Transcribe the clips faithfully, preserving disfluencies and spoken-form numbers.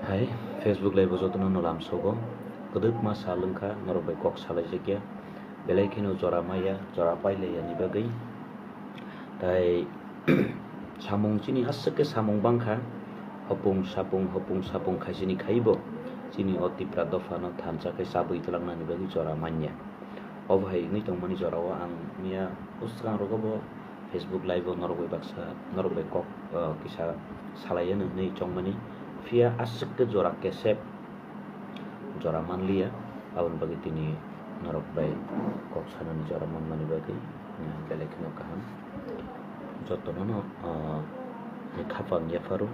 Hai, Facebook live o jotono no lamsogo. Kwdwkma sal wngkha, norok bai kok salaijakya. Belai kheno jora maya, jora pailaiya ni bagwi. Tai samung chini aswk khe samung bangkha. Hopung sapung, hopung sapung khaisini khaibo. Chini o Tipra dophano thansa khe chabwi twlangnani bagwi jora manya. Obo hai wngwi tongmani jorao ang miya bwskangrogo bo Facebook live o norok bai baksa, norok bai kok, ah, kisa salaiya nw hwnwi chongmani. Phiya aswk khe jora kesep jora manliya, aboni bagwi tini norok bai kok sanani jora manmani bagwi, ah, belai kheno kaham. Jotono no, ah, khapang yapharo,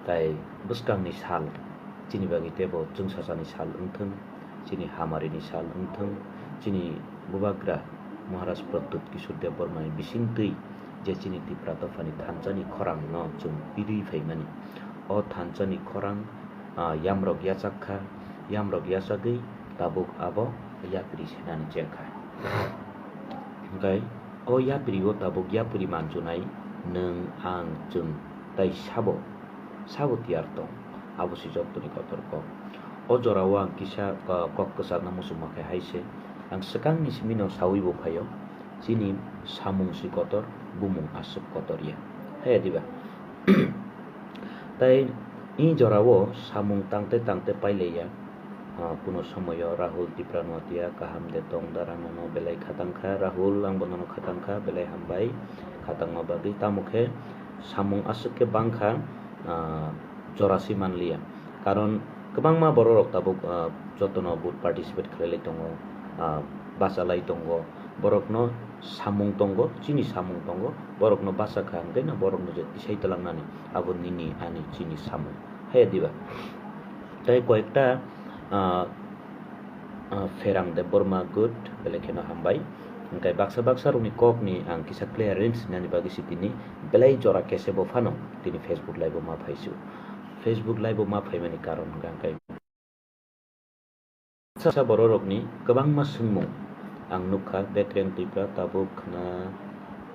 tai bwskangni sal chini bagwi teibo chwngsachani sal wngthwng. Chini hamarini sal wngthwng, chini bubagra Maharaj Pradyut Kishore Debbarmani bisingtwi je chini Tipra dophani thansani khorangno chwng pidwi phaimani. O thansani khorang, ah, yamrok yachak kha, yamrok yachagwi tabuk abo yapri senani cheng kha. Hwnkhe o yapri o tabuk yapri manchunai nwng, ang, chwng tai sabo, sabo tiyar tong. Abo se jottoni kotor kok. O jorao ang kisa, ah, kok kwcharna muchungma khe hai se. Ang swkangni simi no saui bo phaio. Chini samung se kotor, bumung aswk kotor ya. Hai diba? Tai i jorao samung tangte tangte pailaiya. Ah, kuno somoyo Rahul Tipra Noatia kaham de tong dara nono belai khatang kha. Rahul, ang bo nono khatang kha, belai hambai khatangma bagwi. Tamo khe samung aswk khe bangkha, ah, jora se manliya. Karon kwbangma borok rok tabuk, ah, jotono vote participate khlai lai tongo, ah, bacha lai tongo. Borokno samung tongo, chini samung tongo. Borokno bacha kha hwnkhe no borokno je tisai twlangnani abo nini ani chini samung. Haya diba? Tai koyekta, ah, ah, Pherang Debbarma good, belai kheno hambai. Hwnkhe baksa baksa rokni kokni ang kisa clearance nani bagwi si tini belai jora kese bo phano tini Facebook live o ma phaisu. Facebook live o ma phaimani karon hwnkhe ang khe baksa borok rokni kwbangma swngmung ang nukha, Bekreng Tipra tabuk khna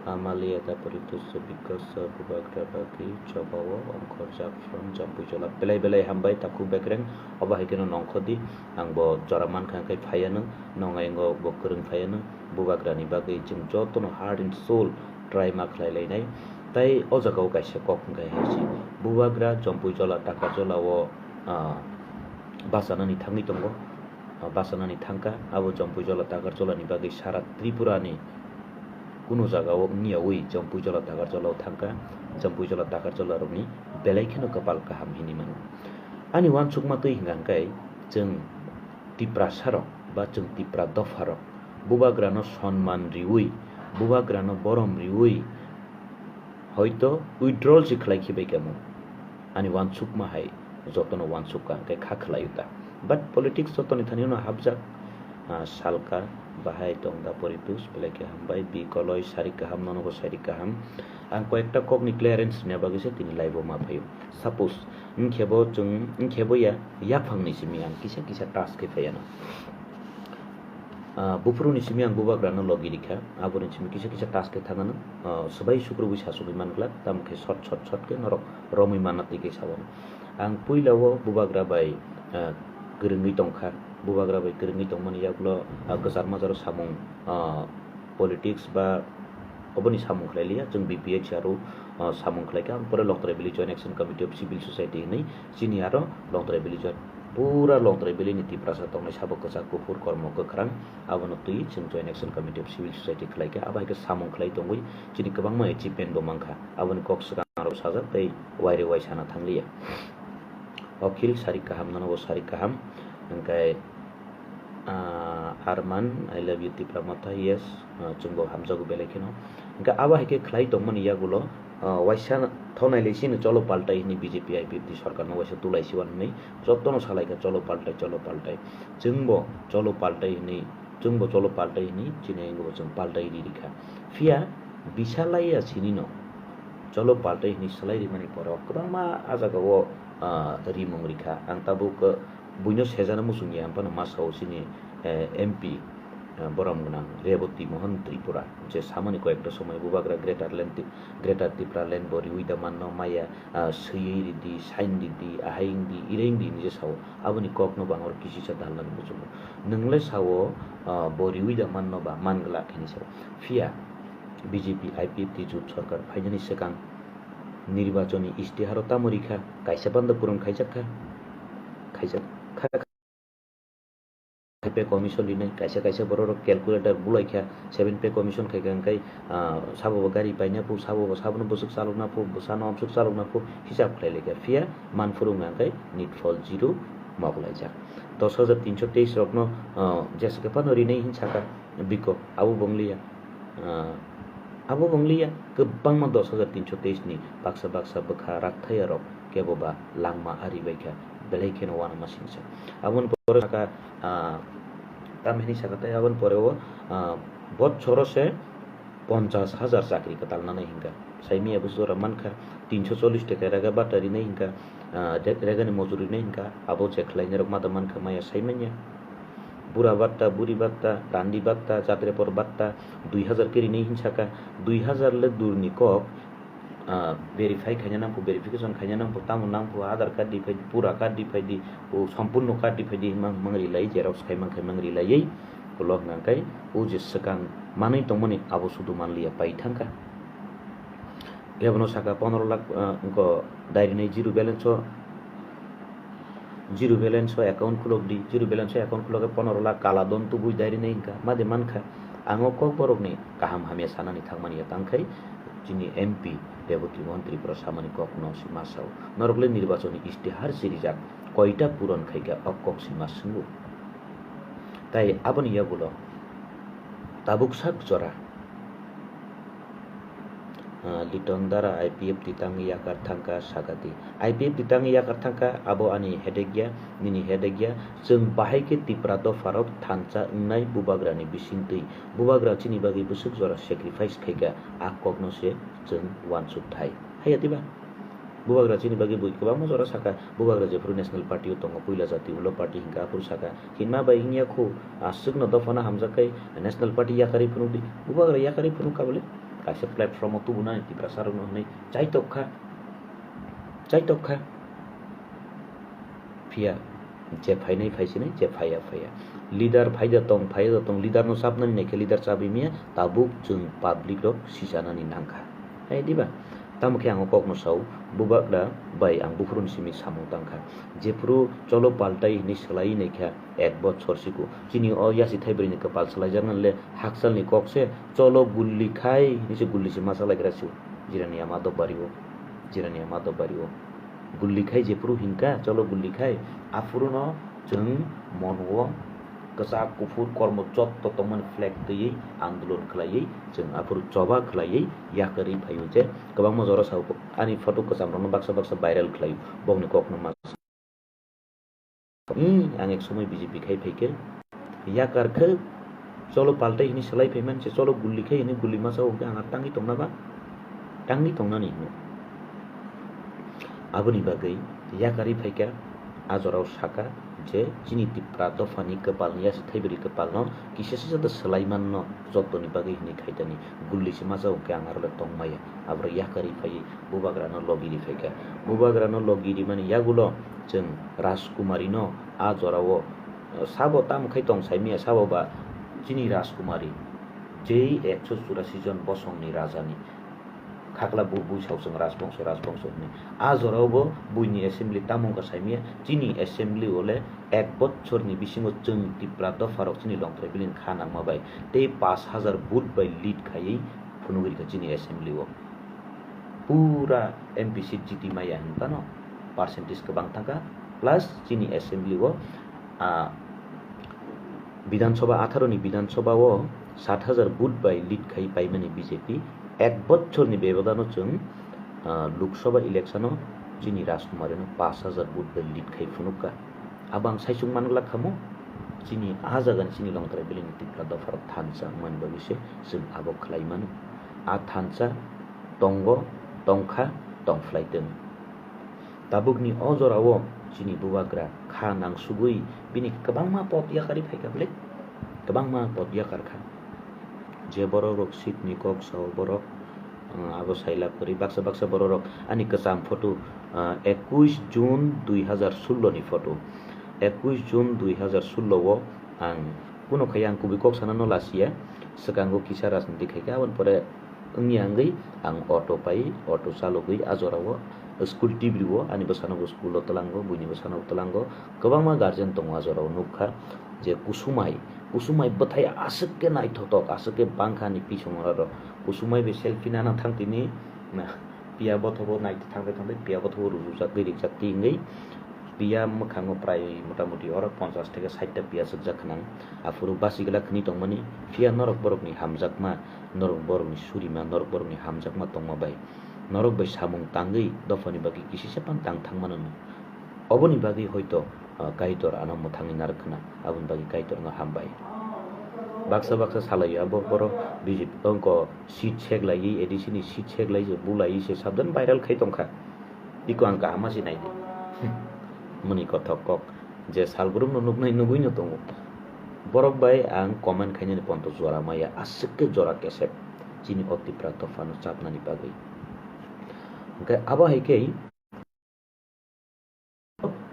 Amalia dapori tusu because bubagra bagwi chobao ongkhorjak from Jampuijola. Belai belai hambai takhuk Bekreng, obo hai kheno nongkhor di, ang bo jora mankha hwnkhe phaiya nung, nongai wngo bo kwrwng phaiya nung, bubagrani bagwi chwng jotono heart and soul try ma khlai lainai. Tai o jagao kaisa kok hwnkhe hai se, bubagra Jampuijola Takarjola o, ah, bachanani thangwi tongo, ah, bachanani thangkha, abo Jampuijola Takarjolani bagwi sara Tripurani kunu jagao wngyawi Jampuijola Takarjolao thangkha, Jampuijola Takarjola rokni belai kheno kwpal kaham hinwi mano. Ani uansukma twi hwnkha hwnkhe chwng Tiprasa rok ba chwng Tipra dopha rok bubagrano sonman riwi, bubagrano borom riwi, hoito withdrawal se khlai khibai kamo. Ani uansukma hai jotono uansukha hwnkhe kha khlaio ta. But politics jotoni thani no hapjak, ah, salka bahai tong da poritus belai khe hambai, bi koloi sari kaham, nono bo sari kaham. Ang koyekta kokni clearance rwna bagwi se tini live o ma phaio. Suppose, wngkhe bo chwng, wngkhe bo ya, yaphangni simi ang kisa kisa touch khe phaiya no. Ah, buphuruni simi ang bubagrano logi rikha, aboni simi kisa kisa touch khe thangano, ah, swbai sukrubui sasugui manglak, tamo khe short, short, short khe norok romwi manna twi khe sao. Ang puila o bubagra bai, ah, kwrwngwi tongkha, bubagra bai kwrwngwi tongmani yagulo, ah, kwchar majaro samung, ah, politics ba oboni samung khlai liya, chwng B P H R o, ah, samung khlai kha, ang pore Longtrai Valley Joint Action Committee of Civil Society hinwi chini aro Longtrai Valley Joint, pura Longtrai Valley ni Tiprasa tongnai sabo kwchak kuphur kormo kwkhwrang, abono twi chwng Joint Action Committee of Civil Society khlai kha, abo hai khe samung khlai tongwi chini kwbangma achievement bo mankha, aboni kok swkang aro sajak tei waire wai sana thangliya. Okhil sari kaham, nono bo sari kaham, hwnkhe, ah, Arman, I love you Tipra Motha, yes, ah, chwngbo hamjago belai kheno. Hwnkhe abo hai khe khlai tongmani yagulo, ah, waisa thonai lai sino cholo paltai hinwi B J P I P F T sorkarno waisa tulai siwan hinwi jotono salai kha cholo paltai, cholo paltai. Chwngbo cholo paltai hinwi, chwngbo cholo paltai hinwi chini yango bo chwng paltai ri rikha. Phiya bisa laiya sinino cholo paltai hinwi salai rimani borok kwbangma ah jagao, ah, rimung rikha. Ang tabuk, ah, buino sejana muchungya, ang phano ma sao chini, eh, M P, ah, borom gwnang Reboti Mohan Tripura, je samani koyekta somoi bubagra Greater Land Ti-, Greater Tipraland bo riwi da manno maya, ah, swiwi ridi, sign ridi, ahai wngdi, ireng di hinwi je sao. Aboni kokno bo ang oro kisisa dalnani muchungo. Nwng le sao, ah, bo riwi da manno ba man glak hinwi sao. Phiya B J P I P F T jut sorkar phainani swkang nirbachoni istiharo tamo rikha, kaisa banda puron khaijak kha, khaijak kha. Pay commission rinai, kaisa kaisa borok rok calculator bulai kha, seven pay commission khai kha, hwnkhe, ah, sabo bo gari paina phu, sabo bo sabono bwswk chalokna phu, bwsano amswk chalokna phu, hisab khlai lai kha. Phiya man phuru wngkha hwnkhe nitphol zero mok laijak. Dos hajar tinso teis rokno, ah, jesa khe phano rinai hin saka biko, abo bo wngliya. Ah, abo bo wngliya, kwbangma dos hajar tinso teis ni baksa baksa bwkha rakthaya rok kebo ba langma ari bai kha, belai kheno uanama singsa. Aboni pore saka, ah, tamhini saka tei aboni pore o, ah, bochoro se ponchas hajar chakri kwtal nanai hinka. Saimia bo jora mankha, tinso chollish taka rega bata rinai hinka, ah, de-, regani mojuri rinai hinka, abo je khlainai rok ma da mankha maya saimanya. Bura batta, buri batta, randi batta, chatrepor batta, dui hajar khe rinai hinsaka, dui hajar le durni kok, ah, verify khaina nangkho, verification khaina nangkho, tamo nangkho, Aadhaar card di phaidi, pura card di phaidi, o sompurno card di phaidi, mang, mang rilai, xerox khai mang khai mang rilaiwi, ulo hwnka khe, o je swkang manwi tongmani abo sudu manliya pai thangkha. Kebono saka pondro lakh, ah, wngkha dairinai zero balance o, zero balance o account khulok di, zero balance o account khulok khe pondro lakh kala don tubui dairinai wngkha, madi mankha. Ang o kokborokni kaham hamya sanani thangmani ya tangkhai chini M P Reboti Mohan Tripura samani kokno si ma sao. Norok le nirbachoni istihar si rijak, koita puron khaikha o kok si ma swngo. Tai aboni yagulo tabuk sak jora Ah, Liton Dara I P F T tangwi yakar thangkha, sakati. I P F T tangwi yakar thangkha, abo ani headache ya, nini headache ya. Chwng bahai khe Tipra dopharok thansa wngnai bubagrani bisingtwi. Bubagra chini bagwi bwswk jora sacrifice khaikha, a kokno se chwng uansuk thai. Haiya diba? Bubagra chini bagwi bui kwbangma jora sakha, bubagra jephuru National Party o tongo, puila jati ulo party hinkha, aphuru sakha, hinma bai hinya khu, aswkno dophano hamjak khai National Party yakarwi phunukdi, bubagra yakarwi phunuk kha bole, kaisa platform o tubunani Tiprasa rokno hwnwi chaitok kha, chaitok kha. Phiya je phainai phaisinai, je phaiya phaiya. Leader phaida tong, phaida tong, leader no chapnani naikhe leader chabi miya, tabuk chwng public rok sichanani nangkha. Hai diba? Tamo khe ang o kokno sao, bubagra bai ang buphuruni simi samung tangkha. Jephuru cholo paltai hinwi swlaiwi naikha ek bochor siko. Chini o yasi thaibrwini kwpal swlaijaknani le hakchalni kok se, cholo gulli khai hinwi se gulli se masa laikra sio. Jirani ama dopbari o, jirani ama dopbari o. Gulli khai jephuru hinka, cholo gulli khai, aphuruno chwng mono kwchak kuphur kormo jotto tongmani flag twiwi andolon khlaiwi, chwng aphuru choba khlaiwi yakarwi phaio je kwbangma jora sao, ani photo kwcham rokno baksa baksa viral khlaio, bokni kokno ma. Hmm, ang ek somoi B J P khai phaikhe, yakar khe cholo paltai hinwi swlai phaimani se, cholo gulli khai hinwi gulli masa hwnkhe ang tangwi tongna ba? Tangwi tongnani hino. Aboni bagwi yakarwi phaikha, a jorao sakha je chini Tipra dophani kwpalni yasi thaibrwi kwpalno kisa sisa da swlaimanno jottoni bagwi hinwi khaitani gulli se masa hwnkhe ang aro le tongmaya. Aborok yakarwi phaiwi bubagrano logi ri phaikha. Bubagrano logi rimani yagulo chwng Rajkumari no a jorao, eh, sabo tamo khai tong saimaya, sabo ba chini Rajkumari, jei ekso churasi jon bosongni rajani khakla bu-, buisao chwng Rajbongso, Rajbongso hwnwi. A jorao bo buini assembly tamo wngkha saimaya, chini assembly o le ek bochorni bisingo chwng Tipra dopharok chini Longtrai Valley ni kha nangma bai tei pash hajar vote bai lead khaiwi phunugwi rikha chini assembly o. Pura M P seat jiti maya hinphano percentage kwbang thangkha, plus chini assembly o, ah, Bidhan Sabha atharo ni Bidhan Sabha o sat hajar vote bai lead khai paimani B J P, ek bochorni bebodano chwng, ah, Lok Sabha election o chini Rajkumari no pash hajar vote bai lead khai phunukha. Abo ang saichung manglak khamu, chini a jagani chini Longtrai Valley ni Tipra dopharok thansa wngmani bagwi se chwng abo khlai mano. A thansa tongo, tongkha, tongphlai tong. Tabukni o jorao chini bubagra kha nangsugwi bini kwbangma pot yakarwi phaikha bwle. Bangma pod yakar kha. Je borok rok seat ni kok sao borok, ah, abo sai lab kwrwi. Baksa baksa borok rok ani kwcham photo, ah, ekush June dui hazar sullo ni photo. Ekush June dui hazar sullo o ang kuno khai ang kubui kok sana no lasiya. Swkango kisa rajniti khai khe aboni pore wngya wngwi ang auto pai, auto chalogwi a jorao school tibrio ani bwsano bo school o twlango, buini bwsano bo twlango. Kwbangma guardian tongo a jorao nukha je kusumai, kusumai bwthai aswk khe naithotok, aswk khe bangkha ani pisongo aro kusumai bai selfie nana thang tini, na, piya bothobo naitwi thangbai thangbai piya bothobo rujujak twi rijak twi wngwi piya mwkhango prai motamuti oro ponchash theke sait ta piya swkjak khwnang. Aphuru basi glak khwnwi tongmani, phiya norok borokni hamjakma, norok borokni surima, norok borokni hamjakma tongma bai norok bai samung tangwi dophani bagwi kisisa phano tang thangmano. Oboni bagwi hoito, ah, Kaitor ano mwthangwi narwk khna, aboni bagwi Kaitorno hambai. Baksa baksa salaio abo borok B J P ongko seat seklaiwi, A D C ni seat seklai se bulaiwi se sabdan viral khai tongkha. Iko ang kaham ma se naidi. Mwnwi kothok kok je salbrumno nuknai nugwino tongo. Borok bai ang comment khainani ponto jora maya, aswk khe jora kesep chini o Tipra dophano chapnani bagwi. Hwnkhe abo hai khe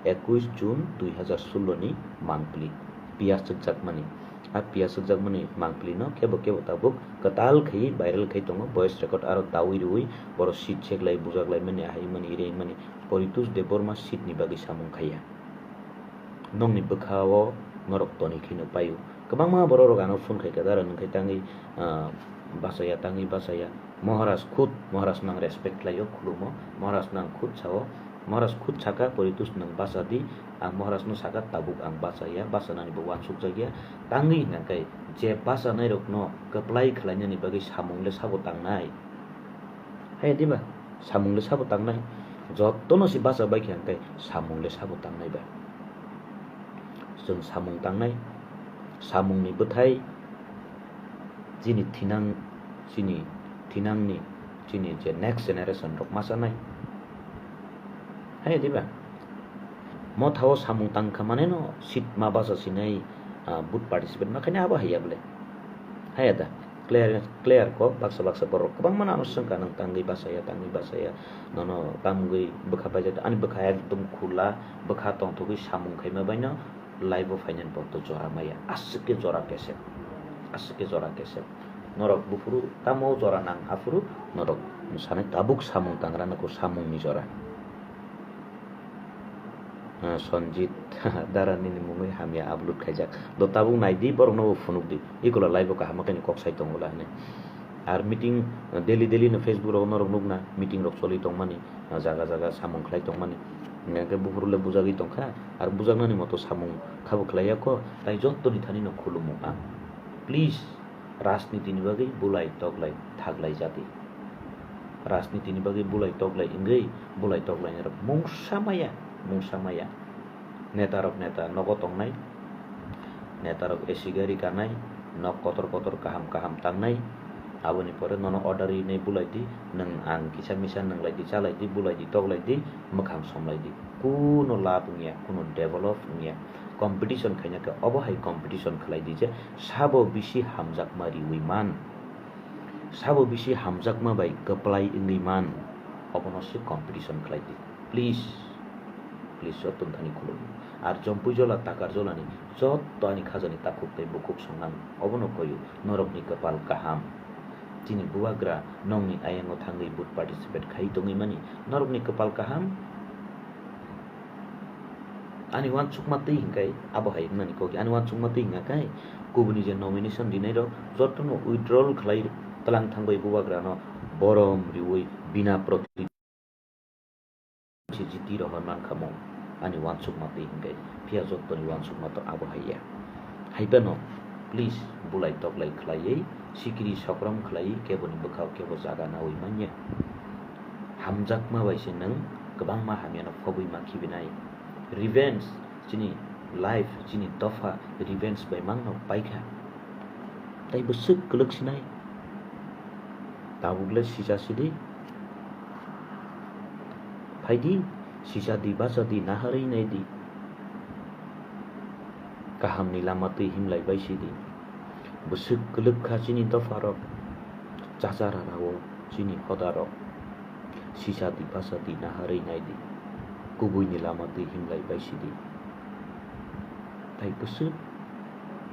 ekush June dui hazar sullo ni mangpili piya swkjakmani. A piya swkjakmani mangpili no kebo kebo tabuk kwtal khai viral khai tongo, voice record aro dawi rwi borok seat seklai bujaklaimani, ahaimani, ireimani. Poritos Debbarma seat ni bagwi samung khaiya. Nokni bwkha o norok toni kheno paio. Kwbangma borok rok ano phone khai kha, dara nwng khai tangwi, ah, bachaya, tangwi bachaya. Maharaj khud, Maharaj no ang respect khlaio, khulumo. Maharaj no ang khud sao, Maharaj khud saka, "Poritos nwng bacha di." Ang Maharaj no saka, "Tabuk ang bachaya, bachanani bo uansuk jakya." Tangwi hwnkha khe je bachanai rokno kwplai khlainani bagwi samung le sabo tangnai? Haya diba? Samung le sabo tangnai? Jotono se bacha bai khe hwnkhe samung le sabo tangnai ba? Chwng samung tangnai, samungni bwthai chini thinang, chini thinangni, chini je next generation rok ma chanai. Hai diba? Motha o samung tang kha mane no seat ma bacha sinai, ah, vote participate ma khainai abo hai ya bole. Hai ya da? Clear, clear kok, baksa baksa borok kwbangma no ano swngkha, "Nwng tangwi bachaya, tangwi bachaya, nono tamgwi bwkha paijak?" Ani bwkha ekdom khula, bwkha tongthogwi samung khaima baino live o phainani borok to jora maya, aswk khe jora kesep, aswk khe jora kesep. Norok buphuru tamo jora nang aphuru norok sanai tabuk samung tangra nokho samungni jora. Ah, Sanjit Dara nini mungwi hamya upload khaijak. Do tabuk naidi, borokno bo phunukdi. Ikola live o kaham khe ni kok sai tongo la hwnwi. Ar meeting, ah, daily daily no Facebook rogo norok nukna meeting rok choli tongmani, ah, jaga jaga samung khlai tongmani. Hingkhe buphuru le bujagwi tongkha, ar bujaknani moto samung khabo khlaiya kho, tai jottoni thani no khulumo ang. Please, rajniti ni bagwi bulai toklai thaklai jadi. Rajniti ni bagwi bulai toklai wngwi bulai toklainai rok mungsa maya, mungsa maya. Neta rok neta nogo tongnai, neta rok A C gari kanai, nok kotor kotor kaham kaham tangnai. Aboni pore nono order rinai bulai di, nwng ang kisa misa nwnglai di, chalai di, bulai di, toklai di, mwkhang somlai di. Kuno lab wngya, kuno develop wngya. Competition khaina khe obo hai competition khlai di je sabo bisi hamjakma riwi man, sabo bisi hamjakma bai kwplai wngwi man, obono se competition khlai di, please, please, joto thani khulumgo. Ar Jompuijola, Takarjolani joto ani khajani takhuk tei bukhuk songna ang obono koyo, norokni kwpal kaham. Chini bubagra nokni ayango thangwi vote participate khai tongwi mani, norokni kwpal kaham. Ani uansukma twi hwnkhe abo hai wngnani kok di. Ani uansukma twi hwnkha khe kubuni je nomination rinai rok jotono withdrawal khlai twlang thangbai bubagrano borom riwi bina proti se jiti rohor mankha mo. Ani uansukma twi hwnkhe phiya jottoni uansukma to abo hai ya. Hai phano please bulai toklai khlaiwi sikiri sokrom khlaiwi keboni bwkhao kebo jaga nawi manya. Hamjakma bai se nwng kwbangma hamyano phobwi ma khibinai. Revenge, chini life, chini dopha revenge bai mangno paikha. Tai bwswk kwlwk sinai. Tabuk le sisa sidi. Phaidi, sisa di, bacha di, naharwi nai di. Kahamni lama twi himlai bai sidi. Bwswk kwlwk kha chini dopharok, chacha rarao chini hodarok, sisa di basa di naharwi nai di, kubuini lama twi himlai bai si di. Tai bwswk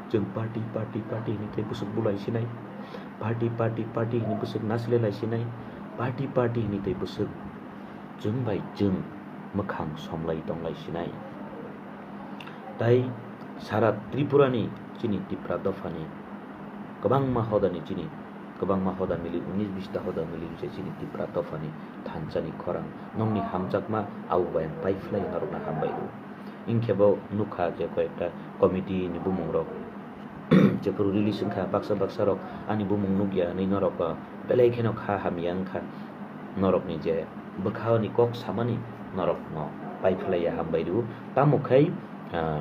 chwng party, party, party hwnwi tei bwswk bulai sinai, party, party, party hwnwi bwswk nasilelai sinai, party, party hwnwi tei bwswk chwng bai chwng mwkhang somlai tonglai sinai. Tai sara Tripura ni chini Tipra dopha ni kwbangma hoda ni chini, kwbangma hoda mili, unis bista hoda mili se chini Tipra dopha ni thansa ni khorang nokni hamjakma abo bai ang pai phlai norok no hambai rw. Hwnkhe bo nukha je koyekta committee ni bumung rok jephuru release wngkha, baksa baksa rok ani bumung nukya hwnwi norok, ah, belai kheno kha hamya wngkha, norokni je bwkhao ni kok samani norokno pai phlaiya hambai rw. Tamo khai, ah,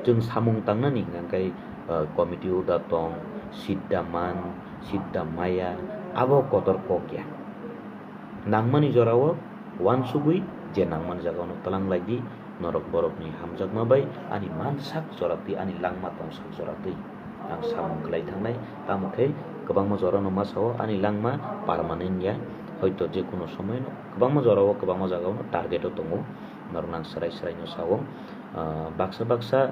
chwng samung tangnani hwnkha khe, ah, committee o da tong, seat da man, seat da maya, abo kotor kok ya. Nangmani jorao uansugwi je nangmani jagao no twlang lai di, norok borokni hamjakma bai ani mansak jora twi ani langma tongsak jora twi ang samung khlai thangnai. Tamo khe kwbangma jorano ma sao ani langma permanent ya, hoito je kono somoino kwbangma jorao kwbangma jagao no target o tongo, norok nang swrai swrai no sao. Ah, baksa baksa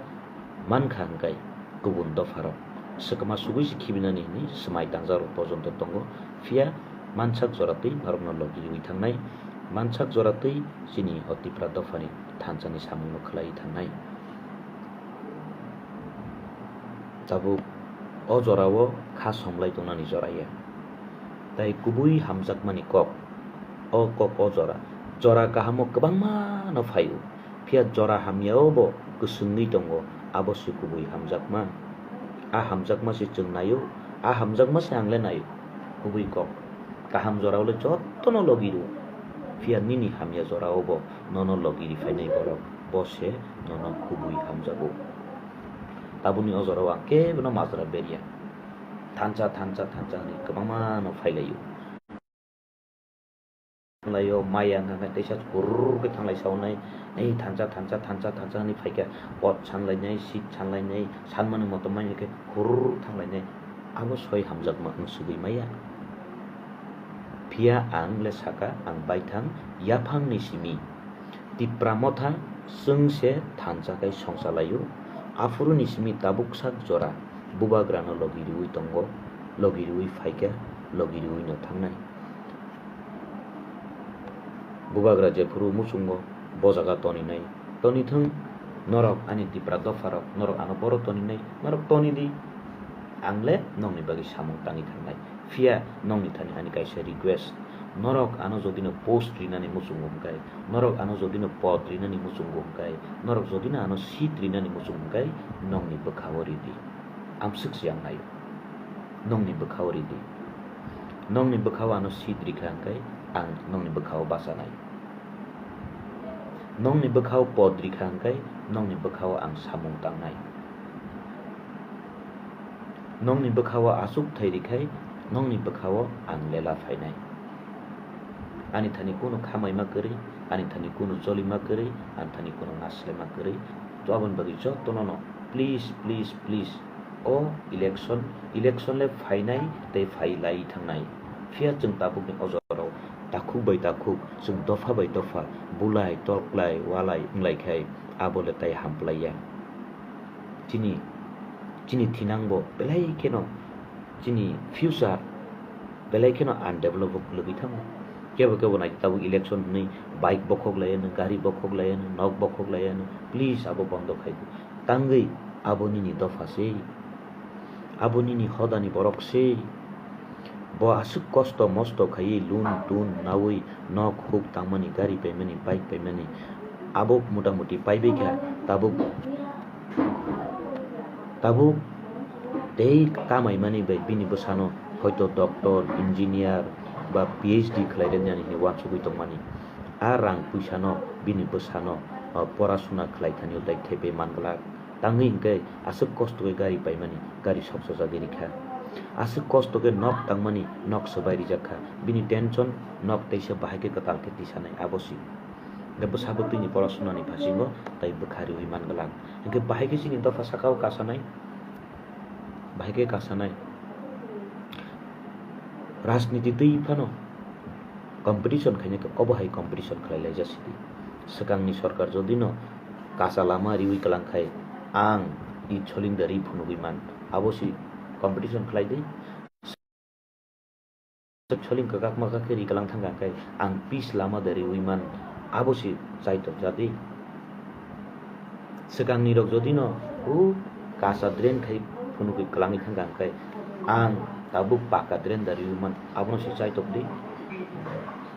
mankha hwnkhe kubun dopharok swkma sugwi se khibinani hwnwi swmai tangjakrok porjonto tongo, phiya mansak jora twi norokno logi rwi thangnai, mansak jora twi chini o Tipra dophani thansani samungno khlaiwi thangnai. Tabuk o jorao kha somlai tongnani jora ya, tai kubui hamjakmani kok, o kok o jora, jora kahamo kwbangma no phaio. Phiya jora hamyao bo kwswngwi tongo, abo se kubui hamjakma. A hamjakma se chwng naio, a hamjakma se ang le naio. Kubui kok. Kaham jorao le jotono logi rw. Phiya nini hamya jorao bo nono logi ri phainai borok, bo se nono kubui hamjago. Tabukni o jorao ang kebono majra berya. Thansa, thansa, thansa hwnwi kwbangma no phailaio. Thanglaio, maya wngkha khe teisa hurr khe thanglai saonai, ei thansa, thansa, thansa, thansa hwnwi phaikha, pot sanlainai, seat sanlainai, sanmani motom manya khe hurr thanglainai, abo soi hamjakma wng sugwi maya. Phiya ang le saka, ang baithang yaphangni simi, Tipra motha chwng se thansa khai songsa laio, aphuruni simi tabuk sak jora bubagrano logi riui tongo, logi riui phaikha, logi riui no thangnai. Bubagra jephuru muchungo bo jaga toninai, tonithwng, norok ani Tipra dopharok, norok ano boro toninai, norok tonidi. Ang le nokni bagwi samung tangwi thangnai. Phiya nokni thani ani kaisa request, norok ano jodino post rinani muchungo hwnkhe, norok ano jodino pod rinani muchungo hwnkhe, norok jodino ano seat rinani muchungo hwnkhe, nokni bwkhao ridi. Amswk se ang naio. Nokni bwkhao ridi. Nokni bwkhao ano seat rikha hwnkhe ang nokni bwkhao bachanai. Nokni bwkhao pod rikha hwnkhe nokni bwkhao ang samung tangnai. Nokni bwkhao achuk thai rikhai nokni bwkhao ang lela phainai. Ani thani kunu khamaima kwrwi, ani thani kunu cholima kwrwi, ani thani kunu naslema kwrwi. To aboni bagwi jotono no please, please, please, o election, election le phainai tei phai lai thangnai. Phiya chwng tabukni o jorao takhuk bai takhuk, chwng dopha bai dopha, bulai, toklai, walai wnglaikhe abo le tai hamplaiya. Chini, chini thinangbo belai kheno, chini future belai kheno undevelop o kwlwgwi thango. Kebo kebo nai tabuk election hwnwi bike bokhok laiya no, gari bokhok laiya no, nok bokhok laiya no, please abo bondo khai di. Tangwi abo nini dopha se, abo nini hodani borok se. Bo aswk kosto mosto khaiwi loan tun nawi nok huk tangmani, gari paimani, bike paimani, abo motamuti paibai kha. Tabuk, tabuk tei kamaimani bai bini bwsano hoito doctor, engineer ba P H D khlai rwnani hinwi uansugwi tongmani. A rang puisano bini bwsano, o, porasuna khlai thani ultai thepwi man glak. Tangwi hwnkhe aswk kosto khe gari paimani, gari soksojagwi rikha. Aswk kosto khe nok tangmani, nok swbai rijak kha. Bini tension, nok teisa bahai khe kwtal khe tisanai, abo se. Hwnkhe bwsa bwtwini porasuna ni phasingo tai bwkha riui man glak. Hwnkhe bahai khe chini dopha saka o kasanai. Bahai khe kasanai. Rajniti twi phano competition khaina khe obo hai competition khlai lai jasidi. Swkangni sorkar jodi no kacha lama riwi kwlang khai ang i choling da ri phunugwi man, abo si competition khlai di. Choling kwkak makak khe ri kwlang thang kha khe ang pis lama da riwi man, abo si chaitok jadi. Swkangni rok jodi no o kacha drain khai phunugwi kwlangwi thang kha khe ang tabuk paka drain da riwi man, abono si chaitok di.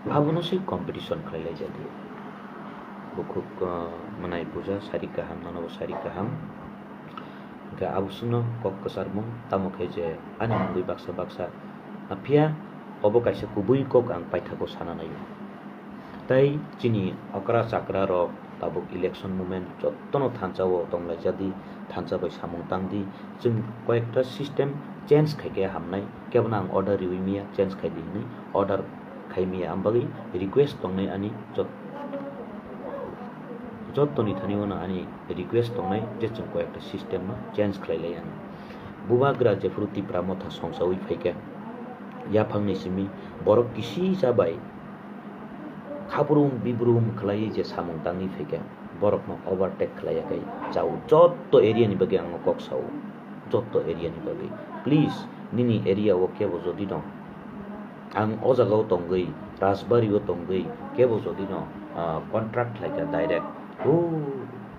Abono si competition khlai lai jadi. Bukhuk, uh, mwnai puja sari kaham, nono bo sari kaham. Hingkhe abo chwngno kok kwcharmung, tamo khe je ani mungwi baksa baksa. Phiya obo kaisa kubui kok ang paithago sana naio. Tei chini okra chakra rok tabuk election moment jottono thansa o tonglaijadi, thansa bai samung tangdi. Chwng koyekta system change khaikhe hamnai, kebono ang order riwi miya, change khaidi hinwi order khai miya, ang bagwi request tongnai ani jot-, jottoni thani wano ani request tongnai je chwng koyekta system no change khlai lai ani. Bubagra jephuru Tipra motha songsawi phaikha, yaphangni simi borok kisisa bai khaprum bibrum khlaiwi je samung tangwi phaikha, borokno overtake khlaiya khe chao. Jotto area ni bagwi ang kok sao, jotto area ni bagwi. Please, nini area o kebo jodi no ang o jaga o tongwi, Rajbari o tongwi, kebo jodi no, ah, contract khlaikha direct, o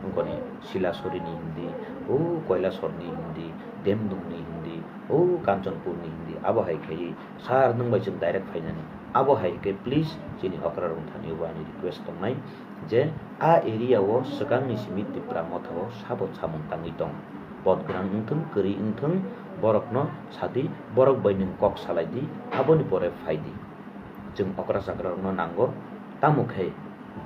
wngkoni Silasori ni hindi, o Koilasor ni hindi, Demdung ni hindi, o Kanchanpur ni hindi, abo hai khai, sir, nwng bai chwng direct phainani, abo hai khe please chini okra rok thani o ani request tongnai. Je a area o swkangni simi Tipra motha o sabo samung tangwi tong. Pot gwnang wngthung, kwrwi wngthung, borokno sadi, borok bai nwng kok salai di, aboni pore phai di. Chwng okra chakra rokno nango, tamo khe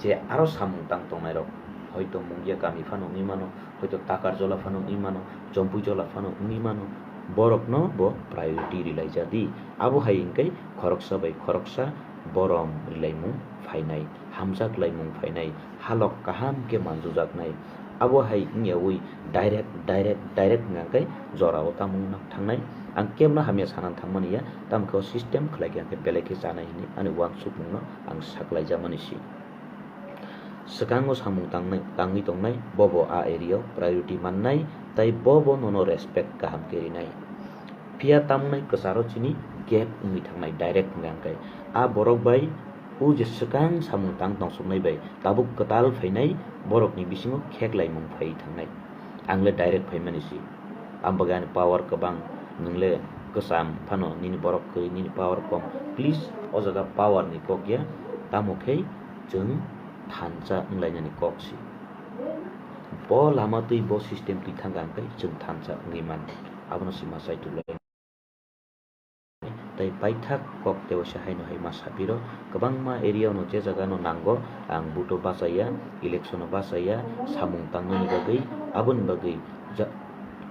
je aro samung tang tongnai rok, hoito Mungia kami phano wngwi mano, hoito Takarjola phano wngwi mano, Chompuijola phano wngwi mano, borokno bo priority rilai ja di. Abo hai hwnkhe khoroksa bai khoroksa borom rilaimung phainai, hamjak laimung phainai, halok kaham khe manjujaknai. Abo hai wngyawi direct, direct, direct hwnkha khe jorao tamung nak thangnai. Ang kebno hamya sana thangmani ya, tamo khe o system khlai khe ang khe belai khe chanai hinwi ani uansukmungno ang saklaijakmani si. Swkango samung tangnai, tangwi tongnai, bobo a area o priority mannai, tai bobo nono respect kaham khe rinai. Phiya tamnai kwcharo chini gap wngwi thangnai direct hwnkha khe. A borok bai o je swkang samung tang tongsuknai bai tabuk kwtal phainai borokni bisingo kheklaimung phaiwi thangnai. Ang le direct phaimani si. Ang bagwi ani power kwbang, nwng le kwcham phano nini borok kwrwi, nini power kom. Please, o jaga power ni kok ya, tamo khe chwng thansa wnglainani kok si. Bo lama twi, bo system twi thang kha hwnkhe chwng thansa wngwi man. Abono si ma chai tuklai. Tei paithak kok tei waisa haino hai ma sapiro, kwbangma area no je jaga no nango, ang vote o bachaya, election o bachaya, samung tangnani bagwi, aboni bagwi ja-,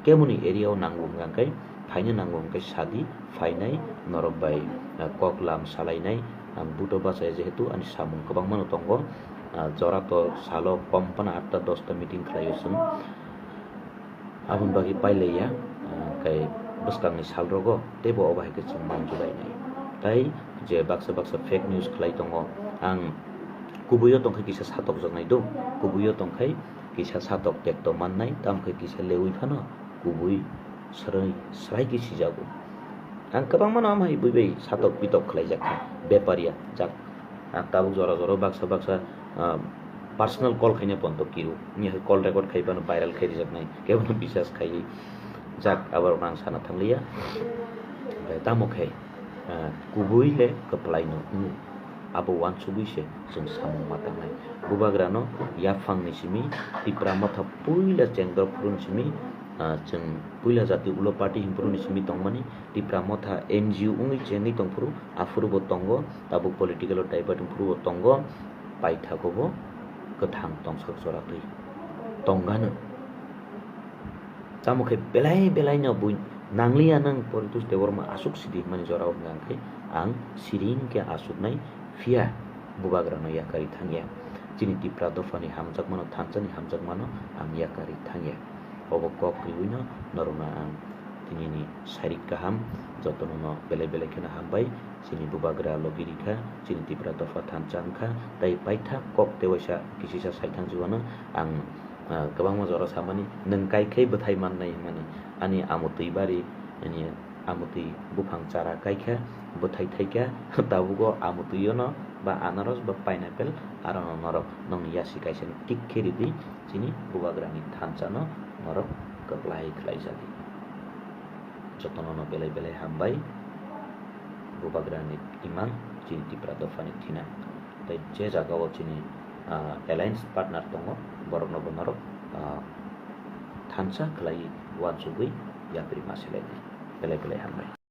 kemoni area o nango hwnkha khe, phaina nango hwnkhe sadi, phainai norok bai, ah, kok lam salainai, ang vote o bachaya jehetu ani samung kwbangma no tongo, ah, jora to salo kom phano atta dosta meeting khlaio chwng. Aboni bagwi pailaiya, ah, khe bwskangni salrogo teibo obo hai khe chwng manjulainai. Tai je baksa baksa fake news khlai tongo, ang kubuio tongkhe kisa satokjaknai do, kubuio tongkhe kisa satok tekto mannai, tamo khe kisa leui phano kubui srai, srai khe sijago. Ang kwbangma no amhai bui bai satok pitok khlaijak kha, bepariya jak. Ang tabuk jora jora baksa baksa, ah, personal call khaina ponto kiru. Ni hai call record khai bano viral khai rijaknai. Kebono bisas khai jak, abar ang sana thangliya. Bai tamo khai, ah, kubui le kwplai no wng. Abo uansugui se chwng samung ma tangnai. Bubagra no yaphang ni simi Tipra motha puila chengdor phuru ni simi, ah, chwng puila jati ulo party himphuru ni simi tongmani. Tipra motha N G O wngwi chengwi tongphuru, aphuru bo tongo, tabuk political o divert wngphuru bo tongo, paithago bo kwthang tongsak jora twi tongano. Tamo khe belai belai no bui nangliya nang Poritos Debbarma aswk sidi hwnmani jora o hwnkha khe ang siring khe aswknai, phiya bubagra no yakarwi thangya. Chini Tipra dophani hamjakmano, thansani hamjakmano ang yakarwi thangya. Obo kok riwi no norokno ang Nini sairik kaham, jotono no belai belai kheno hambai. Chini bubagra logi rikha, chini Tipra dopha thansa wngkha, tei paithak kok tei waisa kisisa saithang jugano ang, ah, kwbangma jora samani, nwng kaikhe bwthai mannai hwnmani. Ani amotwi bari, ani amotwi buphang chara kaikha, bwthai thaikha, tabugo amotwiono ba anaros ba pineapple arono norok nongni yasi kaisa tik khe ridi, chini bubagrani thansano norok kwplai khlaijadi. Jotono no belai belai hambai. Bubagrani imang chini Tipra dophani thina. Tei je jagao chini, ah, alliance partner tongo, borokno bo norok, ah, thansa khlai uansugwi yapri ma selaidi. Belai belai hambai.